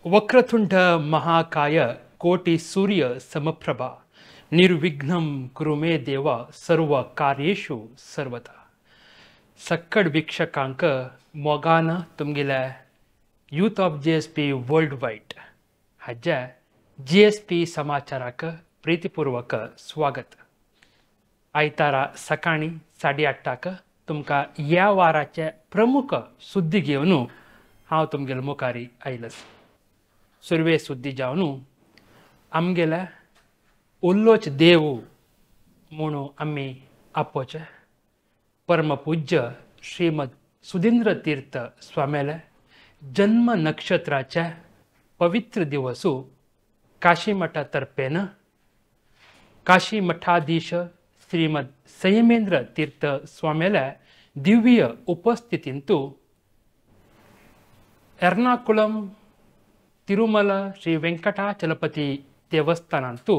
वक्रतुंड महाकाय कोटि सूर्य समप्रभा निर्विघ्नं कुरु मे देव सर्व कार्येषु सर्वदा। सक्कड वीक्षकांक मोगान तुमगेले youth of G S P world wide हाज्या जी एस पी समाचाराक प्रीतिपूर्वक स्वागत। आयतारा सकाळी 8:30 तुमकां ह्या वाराचे प्रमुख सुद्दी घेवन हांव तुमगेले मुखारी आयलां। सुरवे सुद्दी जावन आमगेले उल्लोच देव म्हणून आमी आपोवचे परमपूज्य श्रीमद सुधींद्र तीर्थ स्वाम्याले जन्म नक्षत्राचे पवित्र दिवसू काशी मठा तर्फेन काशी मठाधीश श्रीमद संयमेंद्र तीर्थ स्वाम्याले दिव्य उपस्थितींतु एर्नाकुलम तिरुमल श्री वेंकटाचलपती देवस्थानांतु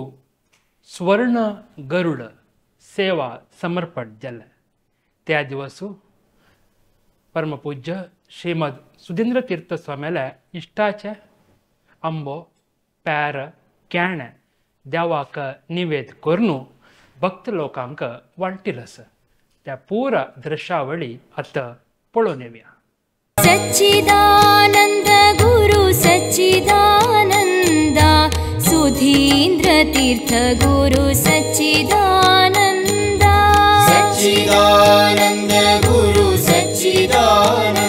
स्वर्ण गरुड सेवा समर्पण जालें। त्या दिवसू परमपूज्य श्रीमद सुधींद्र तीर्थ स्वाम्याले इश्टाचे आंबो पेर केणे देवाक निवेद करून भक्त लोकांक वांटिल आसा। त्या पुरा दृश्यावळी आतां पळोवन येवया। सच्चिदानंद गुरु सच्चिदानंदा सुधींद्र तीर्थ गुरु सच्चिदानंदा। सच्चिदानंद गुरु सच्चिदानंदा।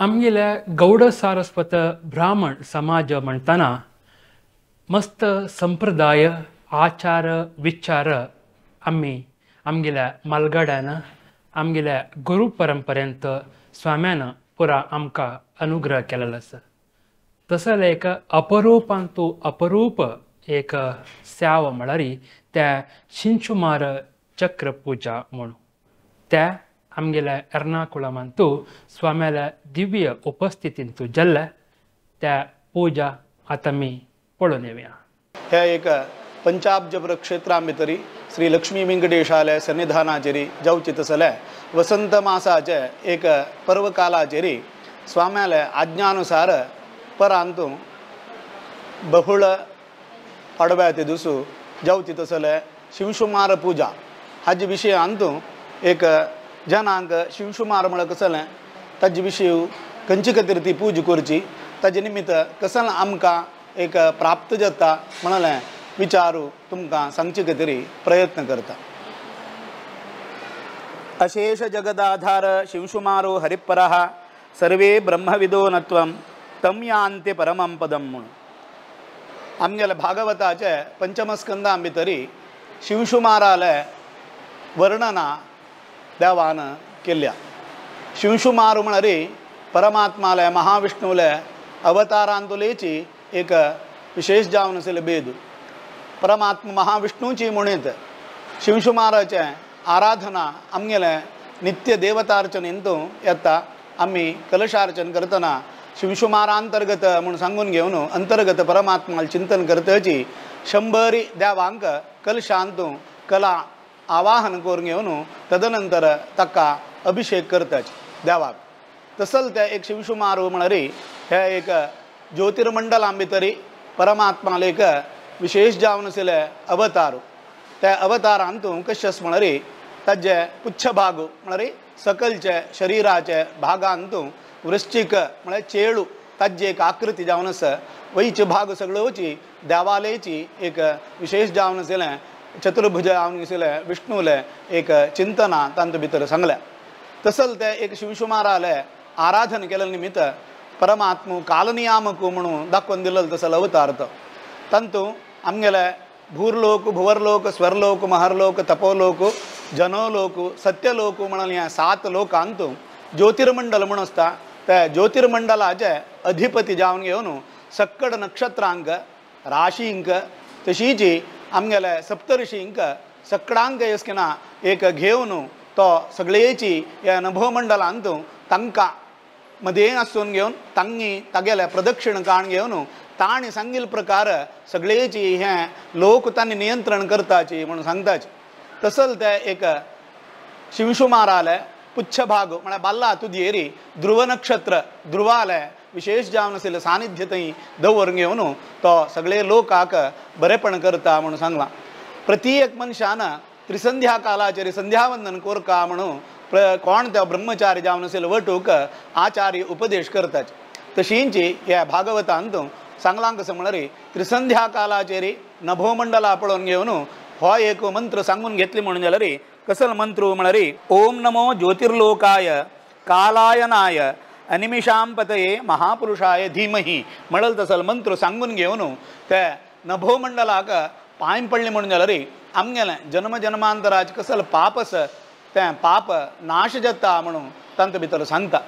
आमगेल्या गौड सारस्वत ब्राह्मण समाज म्हणटना मस्त संप्रदाय आचार विचार आमी आमगेल्या मालगाड्यान आमगेल्या गुरू परंपरेंत स्वाम्यान पुरा आमकां अनुग्रह केलेलो आसा। तसो एक अपरूपांतू अपरूप एक सेवा म्हळ्यार त्या शिंशुमार चक्र पूजा म्हणून त्या आमगेल्या एर्नाकुळमांतू स्वाम्याल्या दिव्य उपस्थितींतू जाल्ल्या त्या पूजा आतां आमी पळोवन येवया। हे एक पंचाब्जपुर क्षेत्रा भितरी श्री लक्ष्मी वेंकटेशाले सन्निधानाचेरी जावची तसले वसंत मासाचे एक पर्वकालाचेरी स्वाम्याले आज्ञानुसार परांतू बहुळ पाडव्या ते दिवसू जावची तसले शिवशुमार पूजा हाजे विशय अंतू एक जनांक शिवशुमार म्हळ्यार कसलें ताजे विशय खंयचे खातीर ती पूजा करची ताजे निमित्त कसलें आमकां एक प्राप्त जाता म्हणलें विचारू तुमकां सांगचे खातीर प्रयत्न करता। अशेष जगदाधार शिवशुमारो हरिपरः सर्वे ब्रह्मविदो नत्वं तम यान्ते परमं पदम म्हणून आमगेल्या भागवताचे पंचमस्कंदा भितरी शिवशुमाराले वर्णना देवान केल्या। शिवशुमार म्हळ्यार परमात्माले महाविष्णुले अवतारांतुलेची एक विशेष जावन आशिल्ले भेद परमात्मा महाविष्णूची म्हणीत शिवशुमाराचे आराधना आमगेले नित्य देवतार्चन हिंदू येता। आमी कलशार्चन करतना शिवशुमारांतर्गत म्हूण सांगून घेवन अंतर्गत परमात्मा चिंतन करतची शंबरी देवांक कलशांतू कला आवाहन करून घेवन तदनंतर ताका अभिषेक करतात देवाक। तसल ते एक शिवशुमार म्हळ्यार हे एक ज्योतिर्मंडलां भितरी परमात्माले एक विशेष जावन आशिल्ले अवतार त्या अवतारांतू कशें म्हळ्यार ताजे पुच्छ भाग म्हळ्यार सकलचे शरीराचे भागांतू वृश्चिक म्हळ्यार चेळू ताजी एक आकृती जावन आसा वयचे भाग सगळोची देवालयची एक विशेष जावन आशिल्लें चतुर्भुज जावन आशिल्लें विष्णुले एक चिंतना तांतू भितर सांगल्या। तसल ते एक शिवशुमाराले आराधन केले निमित्त परमात्मू कालनियामक म्हणून दाखोवन दिलेलो तसो अवतार तो तांतू आमगेले भूरलोक भुवरलोक स्वरलोक महरलोक तपोलोक जनोलोक सत्यलोक म्हणून ह्या सात लोकांतू ज्योतिर्मंडल म्हूण आसता त्या ज्योतिर्मंडलाचे अधिपती जावन घेवन सक्कड नक्षत्रांक राशींक तशीच आमगेले सप्तर्शींक सकडांक येसकिना एक घेवन तो सगळेची ह्या नभोमंडलांत तांकां मदें आसून घेवन तांणी तागेले प्रदक्षिण काण घेवन ताणी सांगिल प्रकार सगळेची हें लोक तांणी नियंत्रण करताची म्हणून सांगताची. तसल ते एक शिवशुमाराले पुच्छ भाग म्हळ्यार बाल्ला तुदयेरी ध्रुव नक्षत्र ध्रुवाले विशेष जावन आशिल्लें सानिध्य थंय दवरून घेवन तो सगळे लोकाक बरेपण करता म्हणून सांगलां. प्रति एक मनशान त्रिसंध्या कालाचेर संध्यावंदन कोरका म्हणून कोण त्या ब्रह्मचारी जावन आशिल्ले वटूक आचार्य उपदेश करतात. तशींची ह्या भागवतांत सांगलां कसं म्हळ्यार त्रिसंध्या कालाचेर नभोमंडला पळोवन घेवन हो एक मंत्र सांगून घेतली म्हणून जाल्यार कसल मंत्र म्हळ्यार ओम नमो ज्योतिर्लोकाय कालायनाय अनिमिषांपतये महापुरुषाय धीमही म्हणल तसल मंत्र सांगून घेवन ते नभोमंडलाक पांय पडले म्हणून जाल्यार आमगेलें जन्म जन्मांतराच कसल पाप आसा तें पाप नाश जाता म्हणून तांचे भितर सांगता.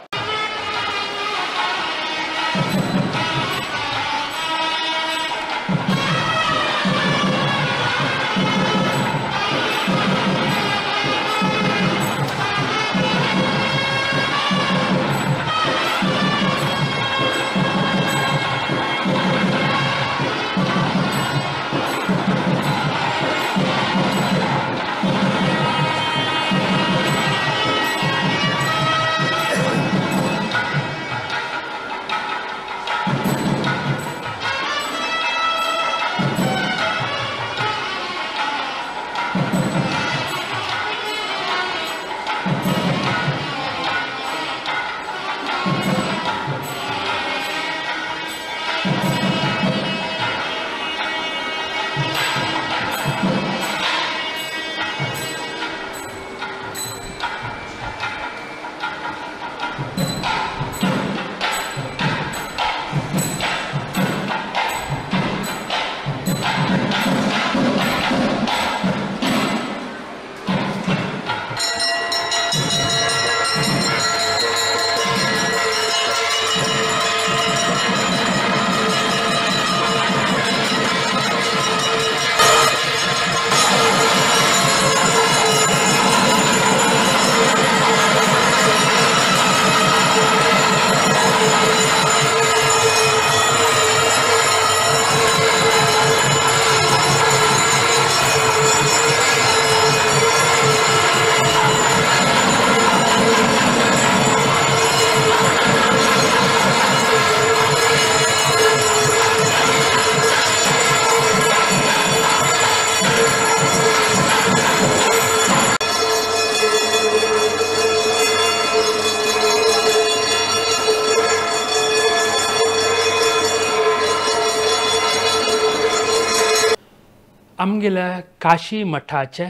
आमगेल्या काशी मठाचे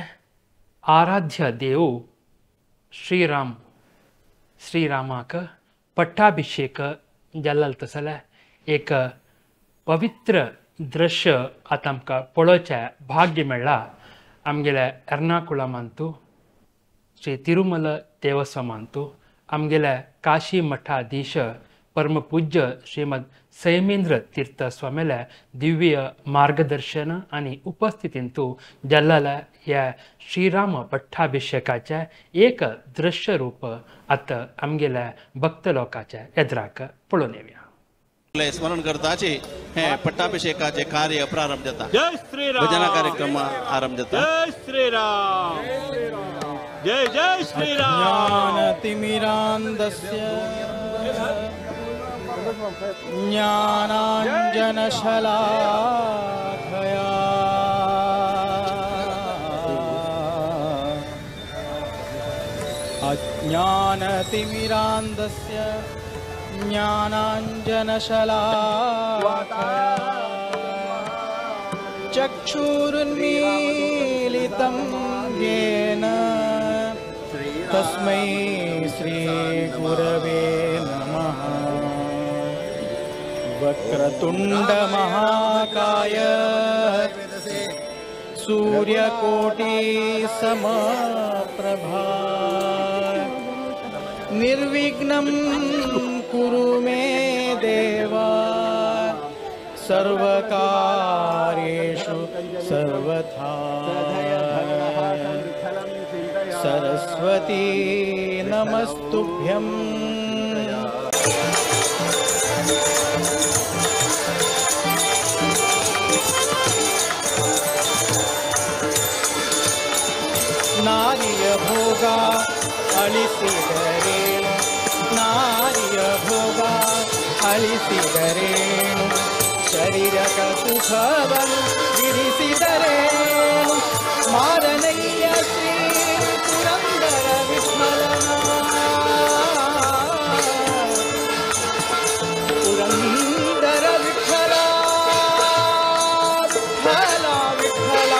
आराध्य देव श्रीराम श्रीरामाक पट्टाभिषेक जाल्लो तसले एक पवित्र दृश्य आतां आमकां पळोवचें भाग्य मेळ्ळां. आमगेल्या एर्नाकुळमांतू श्री तिरुमल देवस्वमांतू आमगेल्या काशी मठाधीश परमपूज्य श्रीमद सैमेंद्र तीर्थ स्वामील्या दिव्य मार्गदर्शन आनी उपस्थितींतू जाल्ल्या ह्या श्रीराम पट्टाभिषेकाचें एक दृश्य रूप आतां आमगेल्या भक्त लोकाच्या एदराक पळोवन येवया. स्मरण करताचे हे पट्टाभिषेकाचे कार्य प्रारंभ जाता. जय श्रीराम. भजना कार्यक्रम आरंभ जाता. जय श्रीराम. जय जय श्रीराम. ज्ञानतिमिरान्धस्य ज्ञानाञ्जनशलाकया अज्ञानतिमिरान्धस्य ज्ञानाञ्जनशलाकया चक्षुरुन्मीलितं येन तस्मै श्रीगुरवे नमः. वक्रतुण्ड महाकाय सूर्यकोटि समप्रभा निर्विघ्नं कुरु मे देव सर्वकार्येषु सर्वथा सरस्वती नमस्तुभ्यम्। नारिय भोग ಅಳಿಸಿದರೇನು, ನಾರಿಯ ಭೋಗ ಅಳಿಸಿದರೇನು, ಶರೀರಕ ಸುಖವನ್ನು ಬಿಡಿಸಿದರೇನು, ಮಾರನಯ್ಯ ಶ್ರೀ ಪುರಂದರ ವಿಠಲನ, ಪುರಂದರ ವಿಠಲ ವಿಠಲ ವಿಠಲ.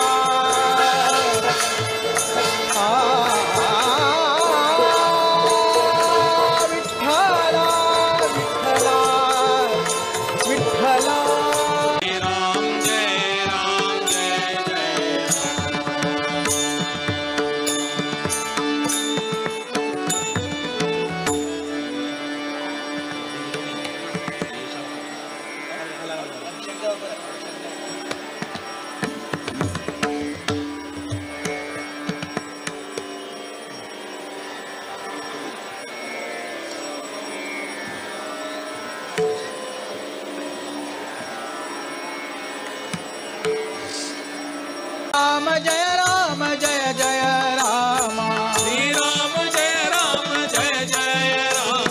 राम जय राम जय जय राम, श्री राम जय राम जय जय राम,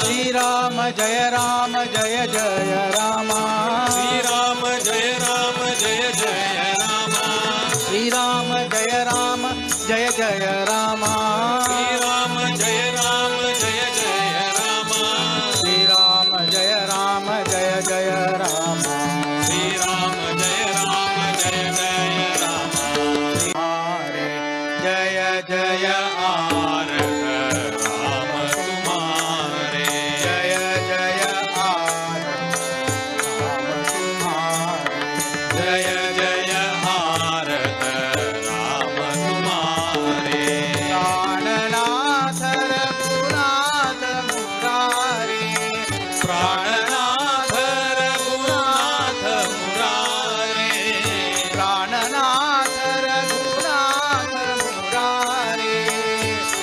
श्री राम जय राम जय जय राम, श्री राम जय राम जय जय राम, श्री राम जय राम जय जय राम, श्री राम जय राम जय जय राम, श्री राम जय राम जय जय राम, श्री राम जय राम जय जय राम, जय जय आरत राम तुम्हारे, जय जय आरत राम तुम्हारे, जय जय आरत राम तुम्हारे, प्राणनाथ रघुनाथ मुरारे, प्राणनाथ रघुनाथ मुरारे, प्राणनाथ रघुनाथ मुरारे,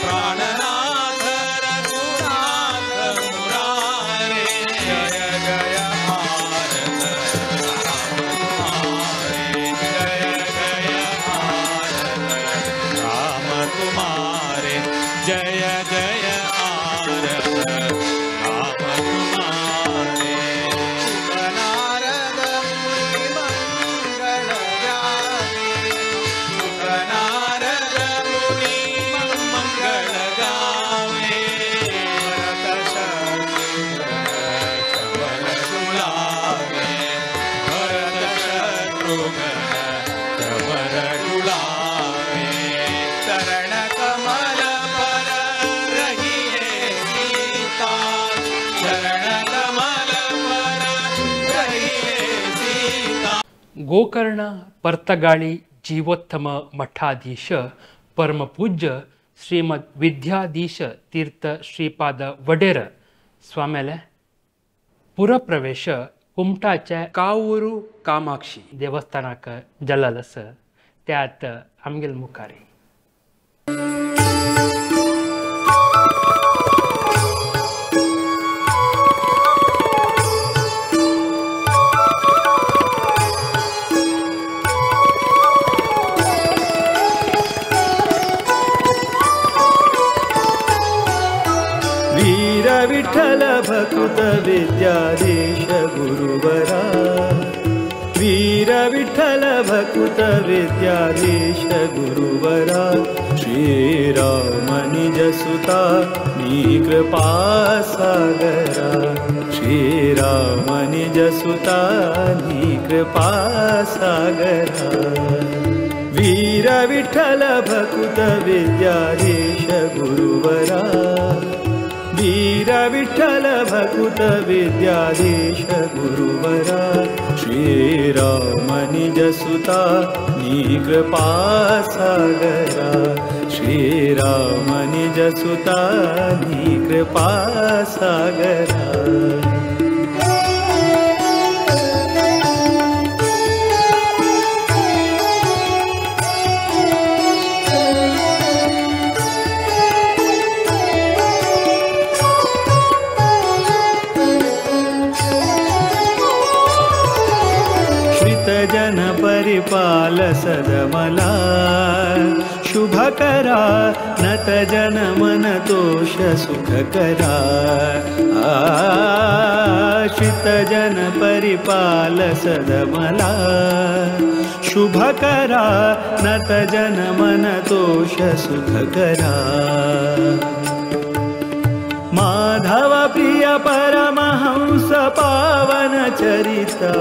प्राणनाथ रघुनाथ मुरारे, जय जय आरत राम तुम्हारे, जय जय आरत राम तुम्हारे, जय जय आरत राम तुम्हारे। नारद मुनि मंगल गावे, नारद मुनि मंगल गावे, भरत शत्रुघ्न चवर डुलावे, भरत शत्रुघ्न चवर डुलावे, चरण कमल पर रहिए सीता, चरण कमल पर रहिए सीता। ಗೋಕರ್ಣ ಪರ್ತಗಾಳಿ ಜೀವೋತ್ತಮ ಮಠಾಧೀಶ ಪರಮಪೂಜ್ಯ ಶ್ರೀಮದ್ ವಿದ್ಯಾಧೀಶ ತೀರ್ಥ ಶ್ರೀಪಾದ ವಡೇರ ಸ್ವಾಮೇಲೆ ಪುರಪ್ರವೇಶ ಕುಮಟಾच्या कावूरू कामाक्षी देवस्थानाक जल्लल आसा त्यात आमगेल मुखारी. वीर विठ्ठल भकुत विद्याधीश गुरुवरा, वीर विठ्ठल भकुत विद्याधीश गुरुवरा, श्रीराम निज सुता नी कृपा सागरा, श्रीराम निज सुता नी कृपा सागरा, वीर विठ्ठल भकुत विद्याधीश गुरुवरा, वीर विठ्ठल भकुत विद्याधीश गुरुवरा, श्रीराम निज सुता नी कृपा सागरा, श्रीराम निज सुता नी कृपा सागरा। परिपाल सदमला शुभकरा नत जन मन तोष सुखकरा आश्रित जन परिपाल सदमला शुभकरा नत जन मन तोष सुखकरा माधव प्रिय परमहंस पावन चरिता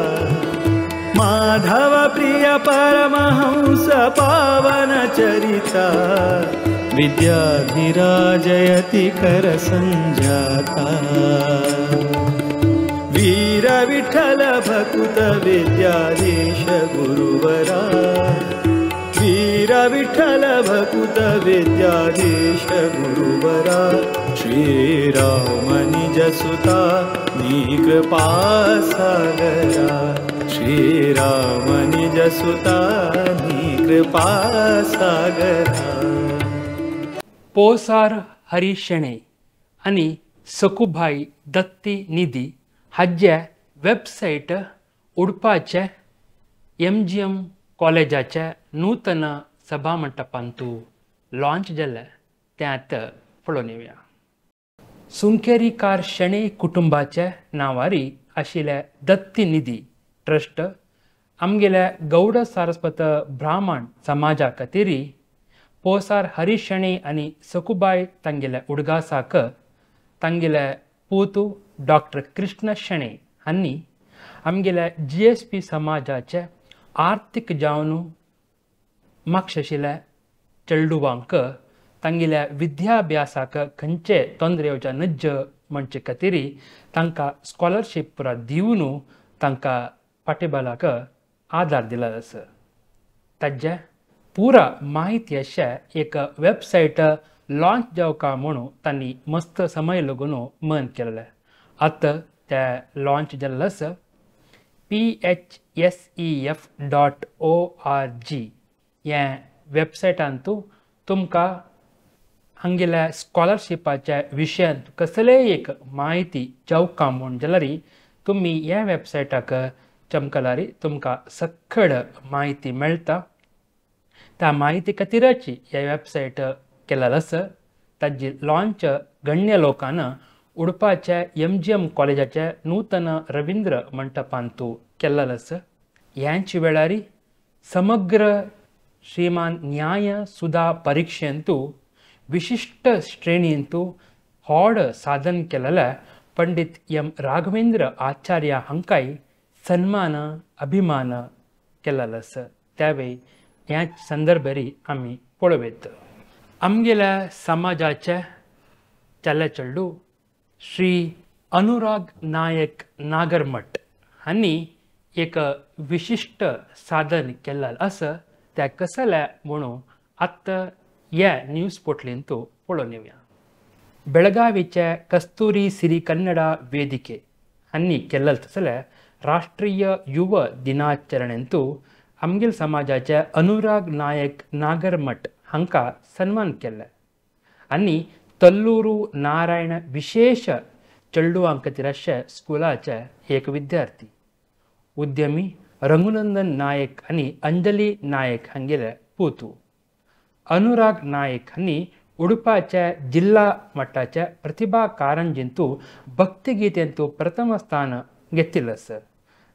माधव प्रिय परमहंस पावन चरिता विद्याधिराजयति कर संजाता वीर विठ्ठल भकुत विद्याधीश गुरुवरा वीर विठ्ठल भकुत विद्याधीश गुरुवरा श्रीराम निज सुता नी कृपा सागरा श्रीराम निज सुता नी कृपा सागरा। पोसार हरी शेणै आनी सकुभाई दत्ती निधी हाजे वेबसायट उडपाचे MGM कॉलेजाचे नूतन सभामंटपांतू लॉन्च जालें तें आतां पळोवन येवया। सुंकेरीकार शेणै कुटुंबाचे नांवारी आशिल्ले दत्ती निधी ट्रस्ट आमगेल्या गौड सारस्वत ब्राह्मण समाजा खातीर पोसार हरी शेणै आनी सकुबाय तांगेल्या उडगासाक तांगेल्या पूतू डॉक्टर कृष्ण शेणै हांणी आमगेल्या GSP समाजाचे आर्थीक जावन मागशे आशिल्ल्या चेडवांक तांगेल्या विद्याभ्यासाक खंयचे तोंदरे येवच्या नज्ज म्हणचे खातीर तांकां स्कॉलरशीप पुरा दिवन तांकां फाटीबलाक आदार दिला आसा। ताज्या पुरा म्हायती अशें एक वेबसायट लॉन्च जावका म्हणून तांणी मस्त समय लागून मन केलें। आतां तें लॉन्च जाल्लें आसा phsef.org हे वेबसायटांतू तुमकां हांगेल्या स्कॉलरशिपाच्या विशयांत कसलेय एक म्हायती जावका म्हूण जाल्यार तुमी ह्या वेबसायटाक चमकल्यार तुमकां सकळ म्हायती मेळटा। त्या म्हायती खातीराची हे वेबसायट केल्लें आसा। ताजी लॉन्च गण्य लोकान उडपाच्या MGM कॉलेजाच्या नूतन रवींद्र मंटपांतू केल्लें आसा। ह्याच वेळार समग्र श्रीमान न्याय सुधा परिक्षेंतू विशिश्ट श्रेणींतू होड साधन केलेल्या पंडित एम राघवेंद्र आचार्य हांकांय सन्मान अभिमान केल्लो आसा। त्यावेळी ह्या संदर्भार आमी पळोवयत। आमगेल्या समाजाचे चले चेडू श्री अनुराग नायक नागरमठ हांणी एक विशिश्ट साधन केल्लें आसा त्या कसलें म्हणून आतां ह्या न्यूज पोर्टलींतू पळोवन येवया। बेळगावीचे कस्तुरी सिरी कन्नडा वेदिके हांणी केल्लें तसलें राष्ट्रीय युव दिनाचरणेंतू आमगेल समाजाचे अनुराग नायक नागरमठ हांकां सन्मान केल्लें आनी तल्लूरू नारायण विशेष चेडवां खातीर अशें स्कुलाचे एक विद्यार्थी उद्यमी रघुनंदन नायक आनी अंजली नायक हांगेले पुतू अनुराग नायक हांणी उडुपाच्या जिल्हा मट्टाच्या प्रतिभा कारंजींतू भक्तिगीतेंतू प्रथम स्थान घेतिल्लें आसा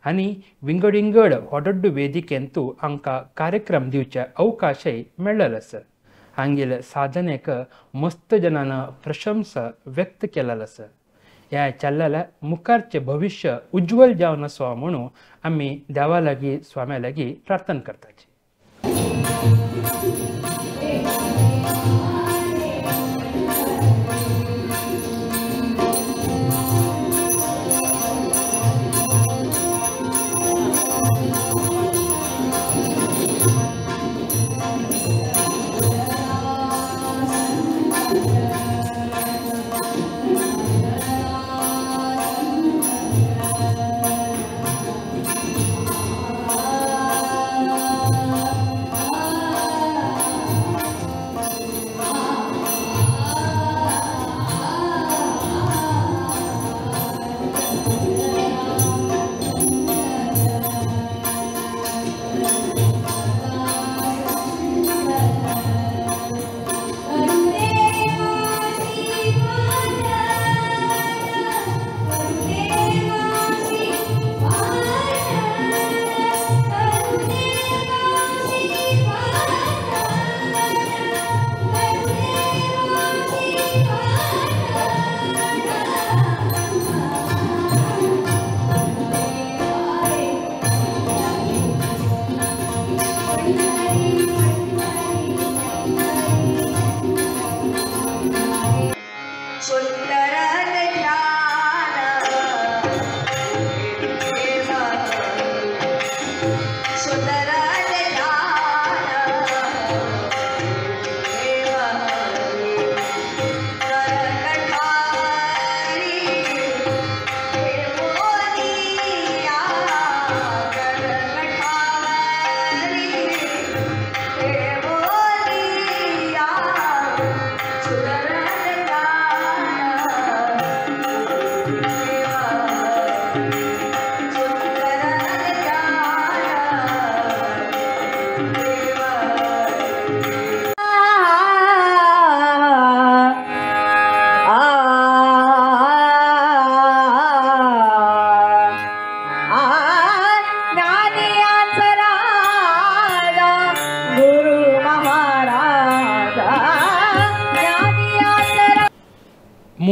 आनी विंगड विंगड व्हड वेदिकेंतू हांकां कार्यक्रम दिवचे अवकाशय मेळ्ळेलो आसा। हांगेले साधनेक मस्त जनान प्रशंसा व्यक्त केलेलो आसा। ह्या चल्लेल्या मुखारचें भविश्य उज्ज्वल जावन आसा म्हणून आमी देवा लागीं स्वाम्या लागीं प्रार्थना करताची। Ah.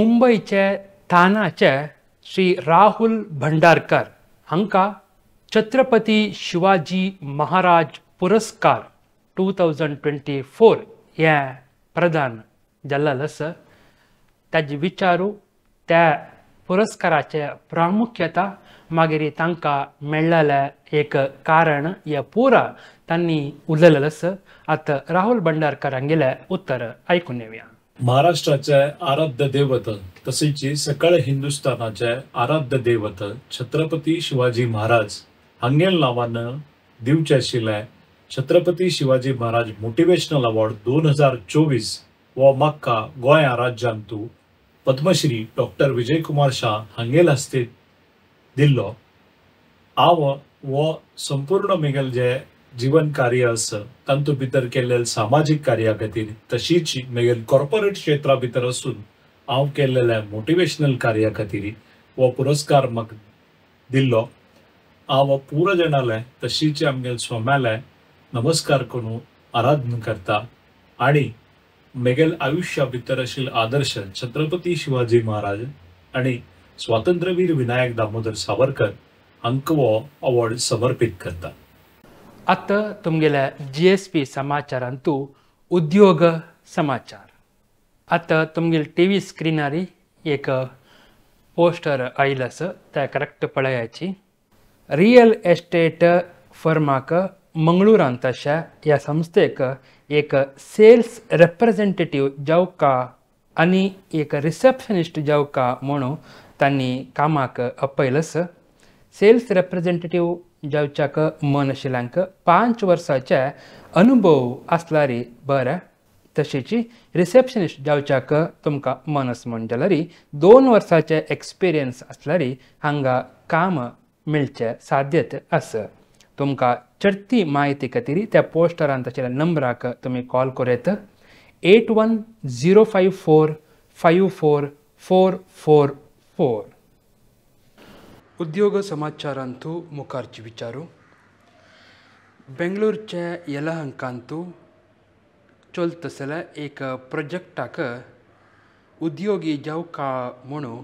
मुंबयचे थानाचे श्री राहुल भंडारकर हांकां छत्रपती शिवाजी महाराज पुरस्कार 2024 हें प्रदान जाल्लें आसा. ताजे विचारू त्या पुरस्काराचे प्रामुख्यता मागीर तांकां मेळ्ळेलें एक कारण हें पुरा तांणी उलयलें आसा. आतां राहुल भंडारकर हांगेलें उत्तर आयकून येवया. महाराष्ट्राचे आराध्य दैवत तसेच सकळ हिंदुस्थानाचे आराध्य दैवत छत्रपती शिवाजी महाराज हांगेल नांवान दिवचे आशिल्ले छत्रपती शिवाजी महाराज मोटिवेशनल अवॉर्ड 2024 हो म्हाका गोंया राज्यांतू पद्मश्री डॉक्टर विजयकुमार शाह हांगेल हस्ते दिल्लो. हांव हो संपूर्ण मेगेल जे जीवन कार्य आसा तातूंत भितर केल्ले सामाजीक कार्या खातीर तशीच मेगेल कॉर्पोरेट क्षेत्रा भितर आसून हांव केल्लेल्या मोटिवेशनल कार्या खातीर हो पुरस्कार म्हाका दिल्लो. हांव पुरो जाणाले तशीच आमगेले स्वाम्याले नमस्कार करून आराधना करता आनी मेगेल आयुष्या भितर आशिल्ले आदर्श छत्रपती शिवाजी महाराज आनी स्वातंत्र्यवीर विनायक दामोदर सावरकर हांकां हो अवॉर्ड समर्पीत करता. आतां तुमगेल्या GSP समाचारांतू उद्योग समाचार. आतां तुमगेले टीव्ही स्क्रीनार एक पोस्टर आयिल्लें आसा तें करेक्ट पळयाची. रियल एस्टेट फर्माक मंगळूरांत अशा ह्या संस्थेक एक सेल्स रेप्रेझेंटेटिव्ह जावका आनी एक रिसेप्शनिस्ट जावका म्हणून तांणी कामाक आपयलें आसा. सेल्स रेप्रेझेंटेटिव्ह जावच्याक मन आशिल्ल्यांक 5 वर्सांचे अनुभव आसल्यार बरें, तशेंच रिसेप्शनिस्ट जावच्याक तुमकां मन आसा म्हण जाल्यार 2 वर्सांचे एक्सपिरियन्स आसल्यार हांगा काम मेळचें साध्यत आसा. तुमकां चडती म्हायती खातीर त्या पोस्टरांत आशिल्ल्या नंबराक तुमी कॉल करूं येता 8105 454 444. उद्योग समाचारांतू मुखारची विचारू. बेंगळूरचे यलहंकांतू चलतसले एक प्रोजेक्टाक उद्योगी जावका म्हणून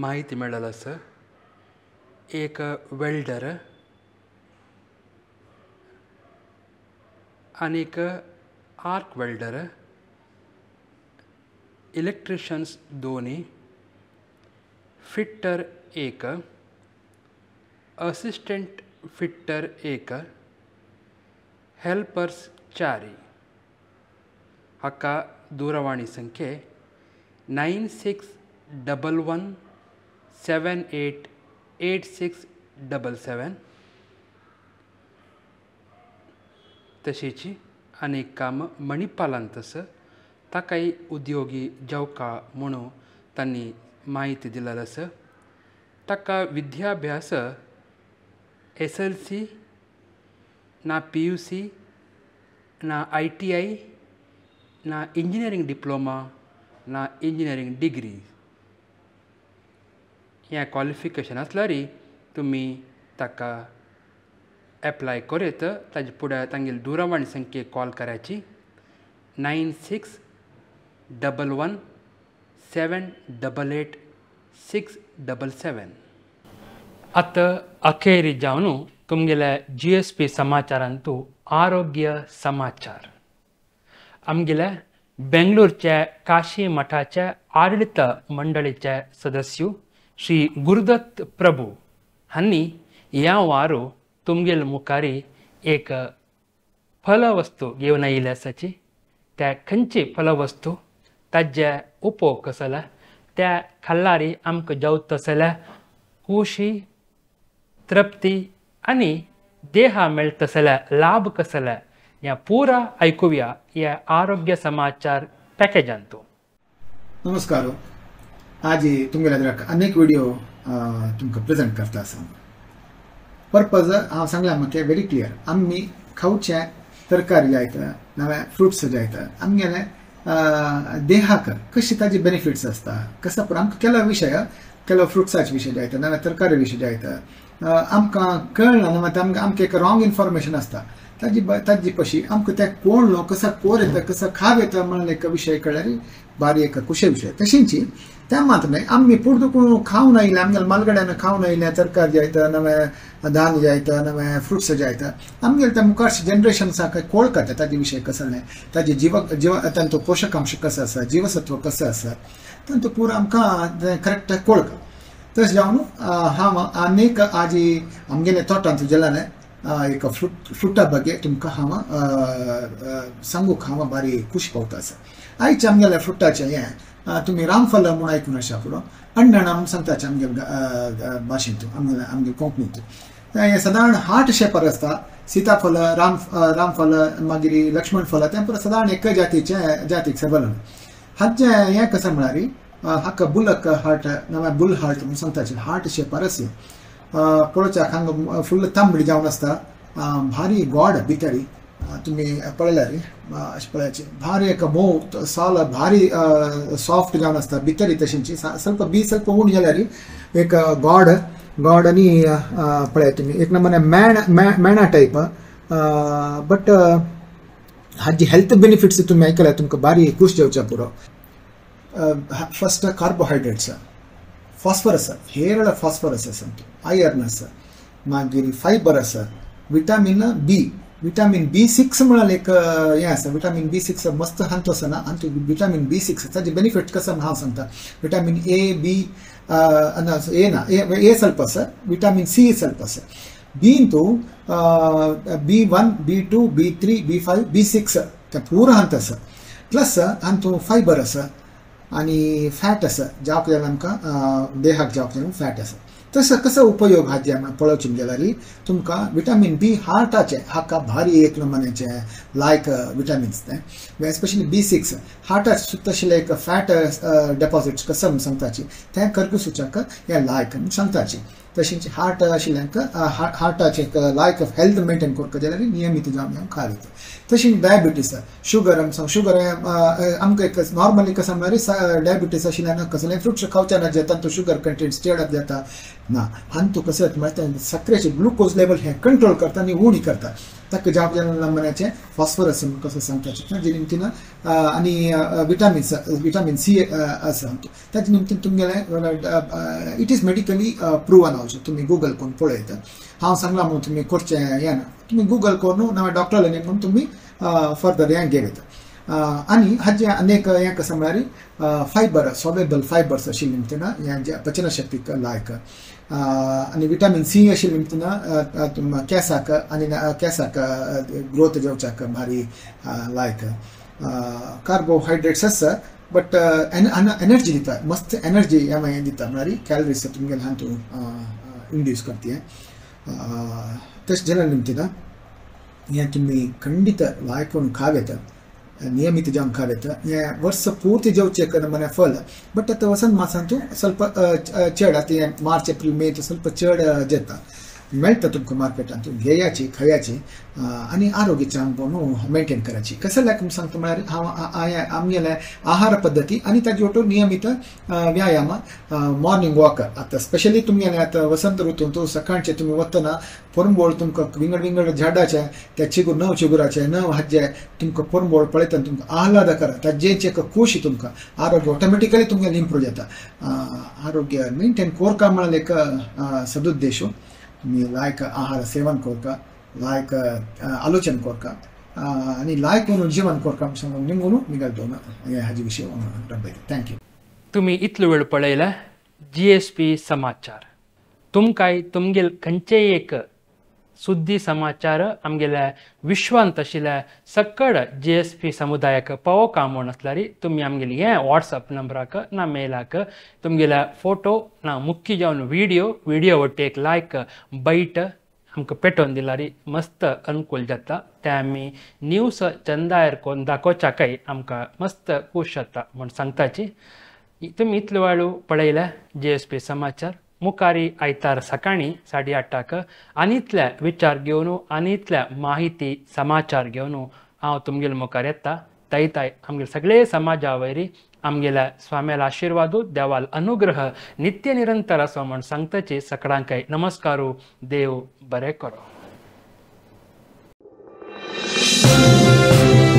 म्हायती मेळ्ळेली आसा. एक वेल्डर आनीक arc welder, electricians 2, fitter 1, assistant fitter 1, helpers 4. हाका दूरवाणी संख्ये 9611 78 8677. तशेंच आनी काम मणिपालांत आसा ताकाय उद्योगी जावका म्हणून तांणी म्हायती दिल्ली आसा. ताका विद्याभ्यास SLC ना PUC ना ITI ना इंजिनियरींग डिप्लोमा ना इंजिनियरींग डिग्री हें क्वॉलिफिकेशन आसल्यार तुमी ताका एप्लाय करूं येता. ताजे फुडें तांगेली दूरवाणी संख्येक कॉल करायची 9611 788 677. आतां अखेरी जावन तुमगेल्या GSP समाचारांतू आरोग्य समाचार. आमगेल्या बेंगळूरच्या काशी मठाच्या आडळीत मंडळीचे सदस्य श्री गुरुदत्त प्रभू हांणी ह्या वारो तुमगेल मुखारी एक फलवस्तू घेवन आयिल्ली आसाची. त्या खंयची फलवस्तू ताजे उपयोग कसला त्या खाल्लारी आमकां जावत तसल्या खुशी तृप्ती आनी देहा मेळतसल्या लाभ कसल्या ह्या पुरा आयकुया ह्या आरोग्य समाचार पॅकेजांतू. नमस्कार. आज तुमगेल्या अनेक व्हिडिओ तुमकां प्रेजेंट करता आसा. पर्पज हांव सांगला म्हाका व्हेरी क्लियर. आमी खावचे तरकारी जायता नवे फ्रुट्स जायता आमगेले देहाक कशी ताजे बेनिफिट्स आसता कसो पूण आमकां केलो विशय केलो फ्रुट्साचे विशय जायता नव्या तरकारी विशय जायता आमकां कळना आमकां आमकां एक रॉंग इन्फॉर्मेशन आसता ताजी ताजी पशी आमकां ते कोण लो कसा कोर येता कसा खाव येता म्हणून एक विशय कळ्ळ्यार बारी एक कुशे विशय. तशेंच ते मात्र न्हय आमी पुर्तू खावन आयले आमगेले मालगड्यान खावन आयले तरकारी जायता नवे धान्य जायता नवे फ्रुट्स जायता आमगेले ते मुखारचे जनरेशन सारकें कोळकता ताजे विशय कसो न्हय ताजे जीव जीव तांचो पोशकांश कसो आसा जीवसत्व कसो आसा तांचो पुरो आमकां करेक्ट कोळका. तशें जावन हांव आनीक आजी आमगेले तोटांत जेल्यान एक फ्रुटा ಬಗ್ಗೆ तुमकां हांव सांगूंक हांव बारी खुश पावता आसा. आयचे आमगेले फ्रुटाचें हें तुमी रामफल म्हूण आयकून आसा पुरो अण्णा म्हूण सांगताचे आमगे भाशेंत आमगे आमगे कोंकणींत हें सादारण हार्ट शेपार आसता. सीताफल रामफल मागीर लक्ष्मण फल तें पुरो सादारण एक जातीचें जातीक सबल. हाचें हें कशें म्हळ्यार हाका बुलक हार्ट नाल्यार बुल हार्ट म्हूण सांगताचे हार्ट शेपार आसा. पळोवच्याक हांगा फुल्ल तांबडी जावन आसता भारी गोड भितरी तुमी पळयल्यार अशें पळयाचे भारी एक मोव साल भारी सॉफ्ट जावन आसता भितरी तशेंची ಸ್ವಲ್ಪ बी ಸ್ವಲ್ಪ उण जाल्यार एक गोड गोड आनी पळयात तुमी एक नंबर मेणा टायप. बट हाजी हेल्थ बेनिफिट्स तुमी आयकल्यार तुमकां भारी खूश जावच्या पुरो. फर्स्ट कार्बोहायड्रेट्स फॉस्फरस हेरळ फॉस्फरस आसा आयर्न आसा मागीर फायबर आसा विटामीन बी विटामीन B6 म्हळ्यार एक हें आसा. विटामीन B6 मस्त हांतो आसा ना हांतू विटामीन B6 ताजे बेनिफीट कसो हांव सांगता. विटामीन ए बी ए ना ए ಸ್ವಲ್ಪ आसा विटामीन सी ಸ್ವಲ್ಪ आसा बींतू B1 B2 B3 B5 B6 ते पुरो हांत आसा. प्लस हांतू फायबर आसा आनी फॅट आसा जावंक जाल्यार आमकां देहाक जावंक जाल्यार फॅट आसा. तसो कसो उपयोग हाजे पळोवचें जाल्यार तुमकां विटामीन बी हार्टाचें हाका भारी एक नमुन्याचें लायक विटामिन्स तें एस्पेशली B6 हार्टाचें सुद्दां आशिल्लें एक फॅट डेपॉजिट्स कसो म्हूण सांगताची तें करकुसूच्याक हें लायक म्हूण सांगताची. तशेंच हार्ट आशिल्ल्यांक हार्टाचें एक लायक हेल्थ मेंटेन करपाक जाल्यार नियमीत जावन खावप. तशेंच डायबिटीस शुगर आम शुगर आमकां एक नॉर्मली कसो म्हळ्यार डायबिटीस आशिल्ल्यान कसलें फ्रुट्स खावचे ना जे तांचो शुगर कंटेंट चड जाता ना हांतू कशें म्हळ्यार साकरेचें ग्लुकोज लेवल हें कंट्रोल करता आनी उणी करता. ताका जावंक नमुन्याचें फॉस्फरस कसो सांगताचें ताजे निमतीन आनी विटामिन्स विटामीन सी आसा ताजे निमतीन तुमगेलें it is medically proven also. तुमी गुगल करून पळयता हांव सांगलां म्हणून तुमी करचें हें ना तुमी गुगल करून नाल्यार डॉक्टरा म्हणून तुमी फर्दर हें घेवं. आनी हाजें आनीक हें कशें म्हळ्यार फायबर सॉल्युबल फायबर्स आशिल्ले निमतीन हें पचनशक्तीक लायक आनी विटामीन सी आशिल्ले निमतीन केंसाक आनी केंसाक ग्रोथ जावच्याक भारी लायक. कार्बोहायड्रेट्स आसा बट एनर्जी दिता मस्त एनर्जी हें दिता म्हळ्यार कॅलरीज तुमगेले हातूं इंड्यूस करता. तशें जाल्या निमतीन हें तुमी खंडीत लायक खाव येता नियमित जावन खाव येता. हें वर्स पूर्ती जेवचें एक नमुने फल बट आतां वसंत मासांतू ಸ್ವಲ್ಪ चड आतां हें मार्च एप्रील मे ಸ್ವಲ್ಪ चड जाता मेळटा तुमकां मार्केटांत घेयाची खायाची आनी आरोग्य चांग न्हू मेंटेन करायची. कसं लायक सांगता म्हळ्यार हांव आमगेलें आहार पद्दती आनी ताजे वटून नियमीत व्यायाम मॉर्निंग वॉक. आतां स्पेशली तुमगेलें आतां वसंत ऋतूंत सकाळचें तुमी वतना पोरंबोळ तुमकां विंगड विंगड झाडाचें त्या चिगूर नव चिगुराचें नव हाजें तुमकां पोरंबोळ पळयतना तुमकां आह्लादकर ताजें एक खोशी तुमकां आरोग्य ऑटोमॅटिकली तुमगेलें इम्प्रूव जाता. आरोग्य मेंटेन कोरका म्हळ्यार एक सदुद्देश. तुमी लायक आहार सेवन करका लायक आलोचन करका आनी लायक म्हणून जीवन करका सांगून निमगून निघाल दोन हाजे विशय thank you. तुमी इतलो वेळ पळयला GSP समाचार. तुमकांय तुमगेल खंयचेय एक सुद्दी समाचार आमगेल्या विश्वांत आशिल्ल्या सकळ GSP समुदायाक पावोवका म्हूण आसल्यार तुमी आमगेले हे वॉट्सएप नंबराक ना मेलाक तुमगेल्या फोटो ना मुख्य जावन व्हिडियो व्हिडियो वट्टे एक लायक बैट आमकां पेटोवन दिल्यार मस्त अनुकूल जाता. ते आमी न्यूज चंदायर कोन्न दाखोवच्याकय आमकां मस्त खूश जाता म्हूण सांगताची. तुमी इतलो वेळ पळयल्या GSP समाचार. मुखारी आयतार सकाळी 8:30 आनी इतल्या विचार घेवन आनी इतल्या माहिती समाचार घेवन हांव तुमगेले मुखार येता. तय आमगेले सगळे समाजा वयरी आमगेल्या स्वाम्याला आशिर्वादू देवाल अनुग्रह नित्य निरंतर आसो म्हूण सांगताची सगळ्यांकय नमस्कारू. देव बरें करो. Thank you.